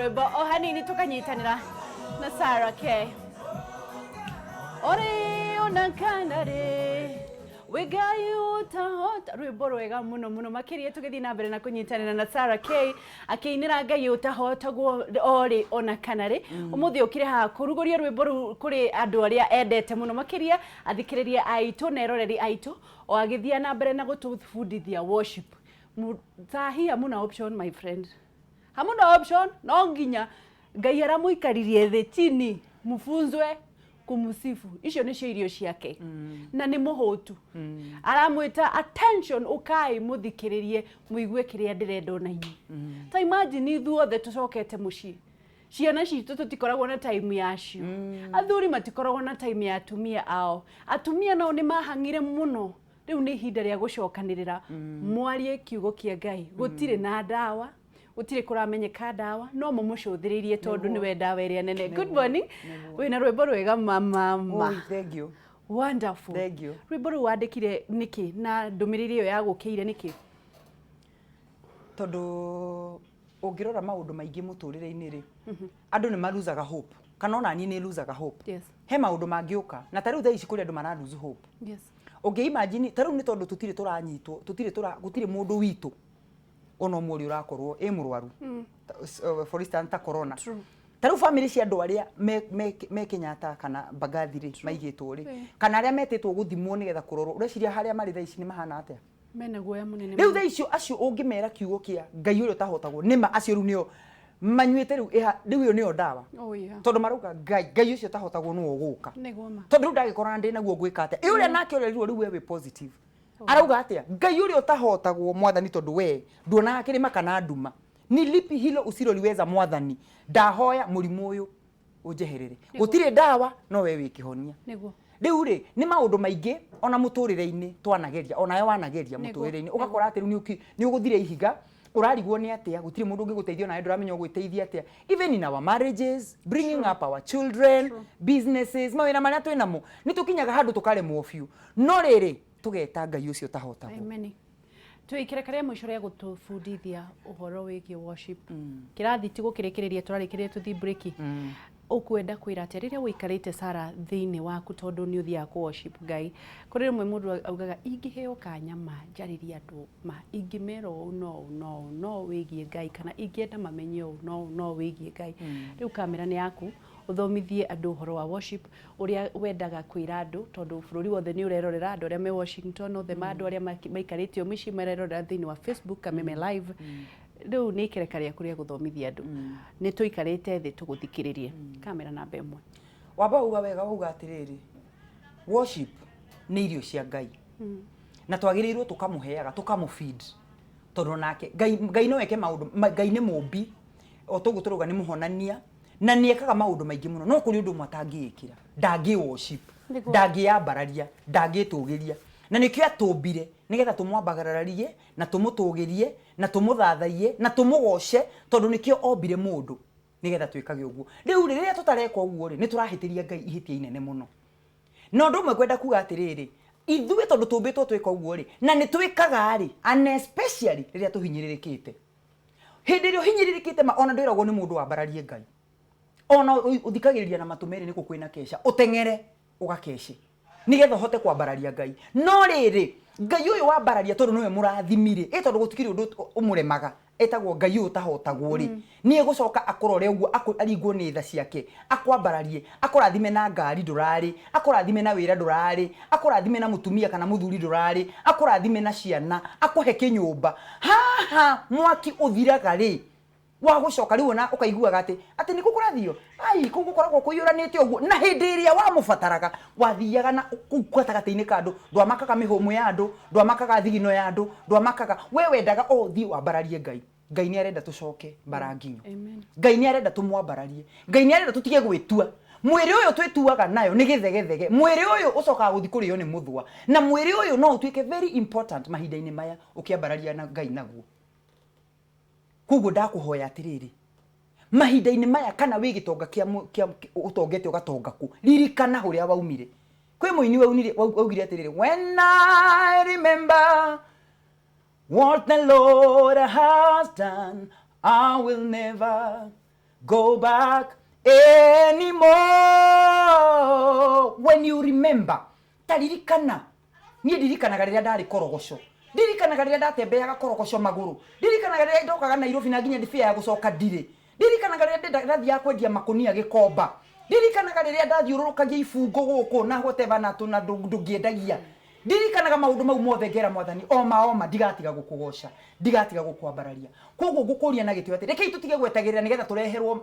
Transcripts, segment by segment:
Rwĩmbo o hanini tũkanyitanĩra na Sarah K. Ori ona kana rĩ wĩ Ngai ũtahota. Rwĩmbo rwega mũno mũno makĩria tũgĩthiĩ na mbere na kũnyitanĩra na Sarah K akĩinĩra Ngai ũtahotagwo orĩ ona kana rĩ. Ũmũthĩ ũkire haha kũrugũria rwĩmbo rũu kũrĩ andũ arĩa endete mũno makĩria athikĩrĩria aitũ na eroreri aitũ, o agĩthiĩ na mbere na gũtũbundithia worship. Saa hii hamuna option, my friend, hamuna option. No nginya Ngai aramũikaririe thĩ chini mufunzwe kumusifu. Icio nĩcio irio ciake na nĩ mũhũtu. Aramwĩta attention, ũkai mũthikĩrĩrie mũigue kĩrĩa ndĩrenda ona inyuĩ. Ta imagine ithuothe tũcokete mũciĩ, ciana citũ tũtikoragwo na time yacio, athuri matikoragwo na time ya atumia ao, atumia nao nĩ mahang'ire mũno. Rĩu nĩ ihinda rĩa gũcokanĩrĩra mwarie kiugo kĩa Ngai. Gũtirĩ na ndawa, gũtirĩ kũramenyeka ndawa, no mũmũcũthĩrĩirie tondũ nĩwe ndawa ĩrĩa nene. Good morning, wĩna rwĩmbo rwega, mama ma. Oi, thank you. Wonderful. Thank you. Rwĩmbo rũu wandĩkire nĩkĩ na ndũmĩrĩri ĩyo yagũkĩire nĩkĩ? Tondũ ũngĩrora maũndũ maingĩ mũtũrĩre-inĩ rĩ, andũ nĩ maluzaga hope, kana ona niĩ nĩ luzaga hope. He maũndũ mangĩũka na ta rĩu thaa ici kũrĩ andũ mara lose hope. Ũngĩ imagine ta rĩu nĩ tondũ tũtirĩ tũranyitwo, tũtirĩ tũra gũtirĩ mũndũ witũ ona ũmwe ũrĩa ũrakorwo ĩ mũrwaru. For instance, ta corona. Ta rĩu family cia andũ arĩa me Kenyatta kana Mbagathi rĩ, maigĩtwo rĩ, kana arĩa metĩtwo gũthimwo nĩgetha kũrorwo, ũreciria harĩa marĩ thaa ici nĩ mahana atĩa? Mena guoya mũnene Rĩu mũno. Thaa icio acio ũngĩmera kiugo kĩa Ngai ũrĩa ũtahotagwo nĩma, acio rĩu nĩo manyuĩte rĩu rĩu ĩyo nĩyo ndawa. Tondũ marauga Ngai ũcio ũtahotagwo nĩwe ũgũka. Nĩguo ma. Tondũ rĩu ndagĩkorana ndĩ naguo ngwĩka atĩa? Ĩ ũrĩa nake ũrerirwo rĩu we wĩ positive arauga atĩa? Ngai ũrĩa ũtahotagwo, Mwathani, tondũ we nduonaga kĩrĩma kana nduma, ni lipi hilo usiloliweza? Mwathani, ndahoya mũrimũ ũyũ ũnjeherere. Gũtirĩ ndawa, no we wĩ kĩhonia. Rĩu rĩ, nĩ maũndũ maingĩ ona mũtũrĩre-inĩ twanageria, onawe wanageria mũtũrĩre-inĩ, ũgakora atĩ rĩu nĩ ũgũthire ihiga, ũrarigwo nĩ atĩa, gũtirĩ mũndũ ũngĩgũteithia, onawe ndũramenya ũgwĩteithia atĩa. Even in our marriages, bringing up our children, businesses, mawĩra marĩa twĩ namo, nĩ tũkinyaga handũ tũkaremwo biũ, no rĩrĩ tũgeta Ngai ũcio ũtahotagwo. Amen. Twĩkĩre karĩa mũico rĩa gũtũbundithia ũhoro wĩgiĩ worship. Kĩrathi ti gũkĩrĩkĩrĩria, tũrarĩkĩrĩria tũthiĩ break. Ũkwenda kwĩra atĩa rĩrĩa ũikarĩte, Sara, thĩinĩ waku, tondũ nĩ ũthiaga kũ worship Ngai? Kũrĩ rĩmwe mũndũ augaga, ingĩheo kanya ma njarĩrie andũ ma, ingĩmera ũũ no ũũ no ũũ no wĩgiĩ Ngai, kana ingĩenda mamenye ũũ no ũũ no wĩgiĩ Ngai. Rĩu kamera nĩ yaku, ũthomithie andũ ũhoro wa worship, ũrĩa wendaga kwĩra andũ, tondũ bũrũri wothe nĩ ũrerorera, andũ arĩa me Washington othe ma andũ arĩa maikarĩte o mĩciĩ marerorera thĩinĩ wa Facebook Kameme Live. Rĩu nĩ ikereka rĩaku rĩa gũthomithia andũ. Nĩ tũikarĩte thĩ tũgũthikĩrĩrie. Kamera namba 1. Wamba uga wega, wauga atĩrĩrĩ, worship nĩ irio cia Ngai na twagĩrĩirwo tũkamũheaga, tũkamũfeed, tondũ nake Ngai no eke maũndũ. Ngai nĩ mũmbi, o toguo tũrauga nĩ mũhonania na nĩ ekaga maũndũ maingĩ mũno, no kũrĩ ũndũ ũmwe atangĩĩkĩra: ndangĩ worship. Ndangĩyambararia, ndangĩtũgĩria, na nĩkĩo atũmbire nĩgetha tũmwambararie na tũmũtũgĩrie na tũmũthathaiye na tũmũgoce, tondũ nĩkĩo ombire mũndũ nĩgetha twĩkage ũguo. Rĩu rĩ, rĩrĩa tũtareka ũguo rĩ, nĩ tũrahĩtĩria Ngai ihĩtia inene mũno. Na ũndũ ũmwe ngwenda kuga atĩrĩrĩ, ithuĩ tondũ tũmbĩtwo twĩka ũguo rĩ, na nĩ twĩkaga rĩ, and especially rĩrĩa tũhinyĩrĩrĩkĩte. Hĩndĩ ĩrĩa ũhinyĩrĩrĩkĩte ma, ona ndwĩragwo nĩ mũndũ wambararie Ngai, ona ũthikagĩrĩria na matũ merĩ nĩkũ kwĩna keca, ũteng'ere ũgakece nĩgetha ũhote kwambararia Ngai. No rĩrĩ, Ngai ũyũ wambararia, tondũ nĩwe mũrathimi-rĩ, ĩ tondũ gũtikĩrĩ ũndũ ũmũremaga, etagwo Ngai ũyũ ũtahotagwo rĩ, nĩ egũcoka akũrore ũguo, aringwo nĩ tha ciake, akwambararie, akũrathime na ngari ndũrarĩ, akũrathime na wĩra ndũrarĩ, akũrathime na mũtumia kana mũthuri ndũrarĩ, akũrathime na ciana, akũhe kĩnyũmba. Haha mwaki ũthiraga rĩ wa gũcoka rĩu ona ũkaiguaga atĩ nĩkũ kũrathio, ai kũu gũkoragwo kũiyũranĩte ũguo. Na hĩndĩ ĩrĩa wamũbataraga wathiaga na kũu gatagatĩ-inĩ ka andũ, ndwamakaga mĩhũmũ ya andũ, ndwamakaga thigino ya andũ, ndwamakaga. We wendaga o ũthiĩ wambararie Ngai. Ngai nĩ arenda tũcoke mbara nginyo. Amen. Ngai nĩ arenda tũmwambararie. Ngai nĩ arenda tũtige gwĩtua. Mwĩrĩ ũyũ twĩtuaga nayo nĩ gĩthegethege. Mwĩrĩ ũyũ ũcokaga gũthiĩ kũrĩo nĩ mũthũa, na mwĩrĩ ũyũ no ũtuĩke very important mahinda-inĩ maya ũkĩambararia na Ngai naguo. Koguo ndakũhoya atĩrĩrĩ, mahinda-inĩ maya, kana wĩ gĩtonga kĩa ũtongete ũgatonga kũ, ririkana ũrĩa waumire. Kwĩ mũini waugire atĩrĩrĩ, "When I remember what the Lord has done, I will never." Go back anymore. When you remember, taririkana. Niĩ ndirikanaga rĩrĩa ndarĩ korogoco, ndirikanaga rĩrĩa ndatembeaga korogoco magũrũ, ndirikanaga rĩrĩa ndokaga Nairobi na nginya ndibia ya gũcoka ndirĩ, ndirikanaga rĩrĩa ndathiaga kwendia makũnia Gĩkomba, ndirikanaga rĩrĩa ndathiũrũrũkagia ibungo gũkũ na whatever na tũ na ndũngĩendagia. Ndirikanaga maũndũ mau mothe, ngera Mwathani, oma oma ndigatiga gũkũgoca, ndigatiga gũkwambararia. Koguo ngũkũria na gĩtĩo atĩ rekei tũtige gwetagĩrĩra nĩgetha tũreherwo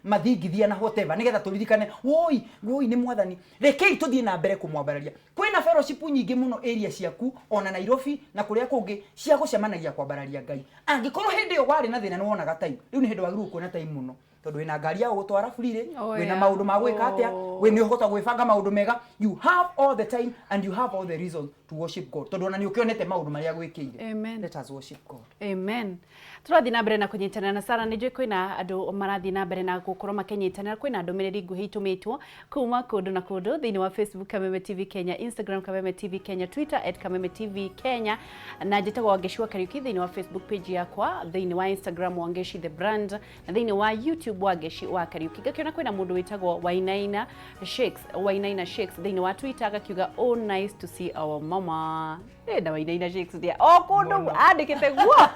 mathingithia na whatever, nĩgetha tũririkane woi woi nĩ Mwathani. Rekei tũthiĩ na mbere kũmwambararia. Kwĩna fellowship nyingĩ mũno area ciaku ona Nairobi na kũrĩa kũngĩ cia gũcemanagia kwambararia Ngai. Angĩkorwo hĩndĩ ĩyo warĩ na thĩna nĩ wonaga time, rĩu nĩ hĩndĩ wagĩrĩirwo kuona time mũno, tondũ wĩna ngari ya gũgũtwara free, wĩna maũndũ ma gwĩka atĩa, wĩ nĩ ũhota gwĩbanga maũndũ mega. You have all the time and you have all the reasons to worship God, tondũ ona nĩ ũkĩonete maũndũ marĩa gwĩkĩire. Amen. Let us worship God. Amen. Tũrathiĩ na mbere na kũnyitanĩra na Sarah. Nĩ njũĩ kwĩna andũ marathiĩ na mbere na gũkorwo makĩnyitanĩra. Kwĩna ndũmĩrĩri nguhĩ itũmĩtwo kuma kũndũ na kũndũ thĩinĩ wa Facebook Kameme TV Kenya, Instagram Kameme TV Kenya, Twitter @KamemeTV Kenya, na njĩtagwo Wangeci wa Kariuki thĩinĩ wa Facebook page yakwa, thĩinĩ wa Instagram Wangeci the brand, na thĩinĩ wa YouTube Wangeci wa Kariuki. Ngakĩona kwĩna mũndũ wĩtagwo Wainaina Shakes, Wainaina Shakes thĩinĩ wa Twitter, agakiuga, "Oh, nice to see our mama." Na Wainaina Shakes ndia o kũndũ andĩkĩte guo.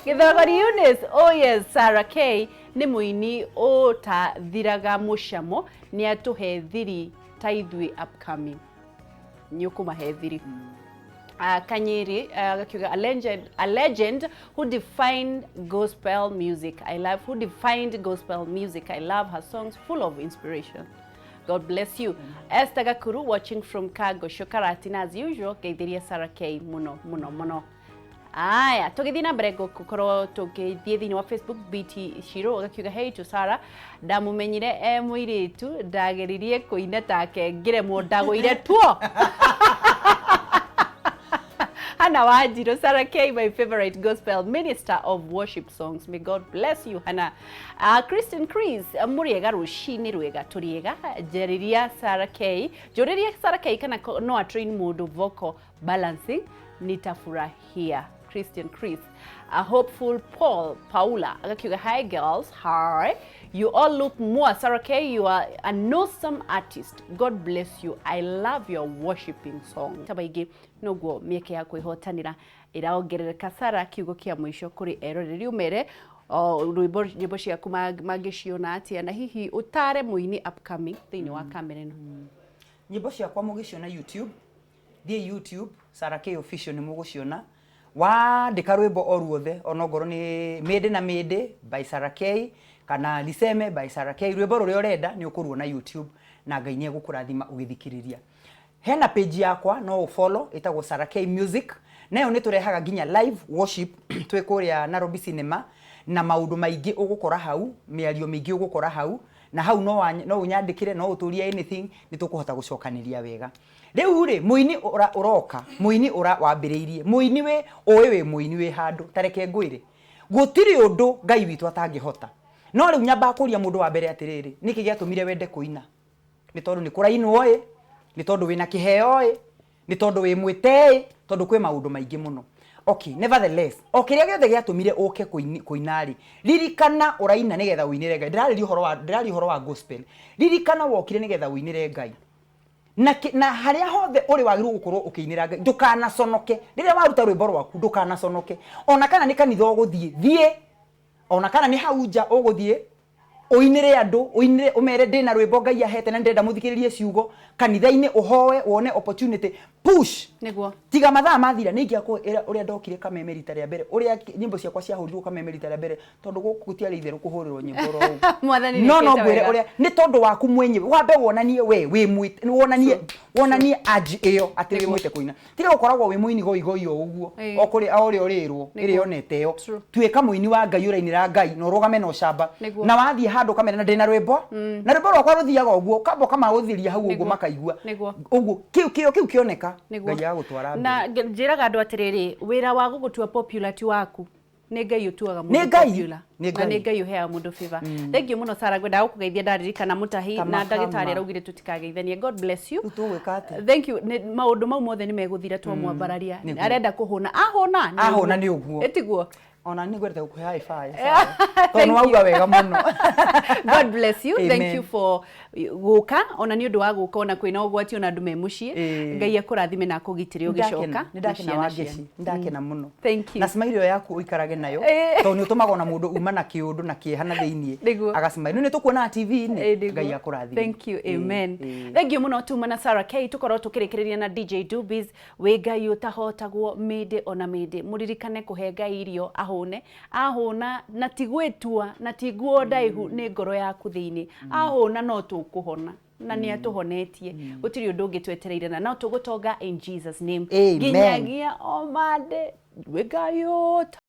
Gĩthogori Eunice, "Oh yes, Sarah K nĩ mũini ũtathiraga mũcamo, nĩ atũhe thiri ta ithuĩ upcoming." Nĩ ũkũmahe thiri. Kanyeri agakiuga, "A legend who defined gospel music. I love who defined gospel music. I love her songs, full of inspiration. God bless you." Esther Gakuru, watching from Kagosho Karatina as usual. Geithiria Sarah K muno muno muno. Aya, tũgĩthiĩ na mbere gũkorwo tũgĩthiĩ thĩinĩ wa Facebook, BT Shiro agakiuga, "Hey to Sarah, ndamũmenyire e mũirĩtu, ndageririe kũina take ngĩremwo, ndagũire tuo." Hannah Wanjiru, "Sarah K, my favorite gospel minister of worship songs. May God bless you, Hannah." Kristen Chris, "Mũrĩega rũcinĩ rwega?" Tũrĩega. Njarĩria Sarah K. Njũrĩria Sarah K kana no a train mũndũ vocal balancing, nitafurahia. Christian Chris. A hopeful Paul Paula agakiuga, "Hi girls." Hi. "You all look more. Sarah K, you are an awesome artist. God bless you. I love your worshiping song." Tabaigi noguo mĩeke ya kwĩhotanĩra ĩraongerereka. Sarah, kiugo kĩa mũico kũrĩ eroreri, ũmere o rwĩmbo, nyĩmbo ciaku mangĩciona atĩa, na hihi ũtare mũini upcoming thĩinĩ wa kamera ĩno. Nyĩmbo ciakwa mũgĩciona YouTube, thiĩ YouTube Sarah K Official, nĩ mũgũciona. Wandĩka rwĩmbo o ruothe, ona ongorwo nĩ Mĩndĩ na Mĩndĩ by Sarah K kana Liseme by Sarah K, rwĩmbo rũrĩa ũrenda nĩ ũkũruona YouTube, na Ngai nĩ egũkũrathima ũgĩthikĩrĩria. Hena page yakwa no ũfollow, ĩtagwo Sarah K Music, nayo nĩ tũrehaga nginya live worship twĩ kũrĩa Nairobi Cinema na maũndũ maingĩ ũgũkora hau, mĩario mĩingĩ ũgũkora hau, na hau no ũnyandĩkĩre, no ũtũrie anything, nĩ tũkũhota gũcokanĩria wega. Rĩu rĩ, mũini ũroka, mũini ũra wambĩrĩirie, mũini wĩ ũĩ wĩ mũini wĩ handũ, ta reke ngwĩre, gũtirĩ ũndũ Ngai witũ atangĩhota. No rĩu nyambaga kũria mũndũ wa mbere atĩrĩrĩ, nĩkĩ gĩatũmire wende kũina? Nĩ tondũ nĩ kũrainwo ĩ? Nĩ tondũ wĩna kĩheo ĩ? Nĩ tondũ wĩ mwĩte ĩ? Tondũ kwĩ maũndũ maingĩ mũno. Okay, nevertheless, o kĩrĩa gĩothe gĩatũmire ũke kũina rĩ, ririkana ũraina nĩgetha ũinĩre Ngai. Ndĩraria ũhoro wa gospel. Ririkana wokire nĩgetha ũinĩre Ngai na harĩa hothe ũrĩ wagĩrĩirwo gũkorwo ũkĩinĩra Ngai. Ndũkanaconoke rĩrĩa waruta rwĩmbo rwaku, ndũkanaconoke. Ona kana nĩ kanitha ũgũthiĩ, thiĩ. Ona kana nĩ hau nja ũgũthiĩ, ũinĩre andũ, ũinĩre, ũmere ndĩna rwĩmbo Ngai ahete na ndĩrenda mũthikĩrĩrie ciugo. Kanitha-inĩ ũhoe wone opportunity, push. Tiga mathaa mathira. Nĩ ingĩakwo ũrĩa ndokire Kameme rita rĩa mbere, ũrĩa nyĩmbo ciakwa ciahũrirwo Kameme rita rĩa mbere, tondũ gũkũ gũtiarĩ itherũ kũhũrĩrwo nyĩmbo ro ũguo. Mwathani No nĩekĩte ngwĩre wega. Ũrĩa nĩ tondũ waku mwenyewe, wambe wonanie we wĩ wonanie urge ĩyo atĩ wĩ mwĩte kũina. Tiga gũkoragwo wĩ mũini goigoi o ũguo, o kũrĩ o ũrĩa ũrĩrwo ĩrĩa onete ĩyo. Tuĩka mũini wa Ngai, ũrainĩra Ngai na ũrũgame na ũcamba. Na wathiĩ handũ ũkamera na ndĩna rwĩmbo, na rwĩmbo rwakwa rũthiaga ũguo, kamba ũkamaũthĩria hau ũguo, makaigua ũguo. Kĩu kĩo kĩu kĩoneka, Ngai agũtwara mbere. Na njĩraga andũ atĩrĩrĩ, wĩra wa gũgũtua popular ti waku, nĩ Ngai ũtuaga mũndũ Nĩ Ngai. popular. Nĩ Na Ngai. nĩ Ngai ũheaga mũndũ favor. Thank you mũno, Sarah. Ngwendaga gũkũgeithia ndaririkana mũtahi Kama na ndagĩtarĩ kama. araugire tũtikageithanie. God bless you. Rĩu tũgwĩka atĩa? Thank you. Maũndũ mau mothe nĩ megũthira twamwambararia. Nĩguo. Arenda kũhũna, ahũna. Ahũna nĩ ũguo. Ĩtiguo? Ona nĩ ngwendete gũkũhe high five. Thank Tondũ nĩ wauga wega mũno. God bless you. Thank Amen. you for gũka, ona nĩ ũndũ wa gũka ona kwĩna ũgwati, ona andũ me mũciĩ. Ĩĩ. Ngai akũrathime na akũgitĩre ũgĩcoka. Nĩ ndakena na ciana Wangeci, cianyu. nĩ ndakena mũno. Thank you. Na smile ĩyo yaku ũikarage nayo, tondũ nĩ ũtũmaga ona mũndũ uma na kĩũndũ na kĩeha na thĩiniĩ Nĩguo. agasmile. Rĩu nĩ tũkuonaga TV-inĩ. Ĩĩ, nĩguo. Ngai akũrathime. Thank you. Ĩĩ, Amen. ĩĩ. Thank you mũno. Tuma na Sarah K tũkorwo tũkĩrĩkĩrĩria na DJ Dubis, wĩ Ngai ũtahotagwo mĩndĩ ona mĩndĩ. Mũririkane kũhe Ngai irio ahũne, ahũna na ti gwĩtua na ti nguo ndaihu, nĩ ngoro yaku thĩinĩ. Ahũna no tũkũhona na nĩ atũhonetie, gũtirĩ ũndũ ũngĩ twetereire na no tũgũtonga in Jesus name. Amen. Nginyagia o mande wĩ Ngai ũta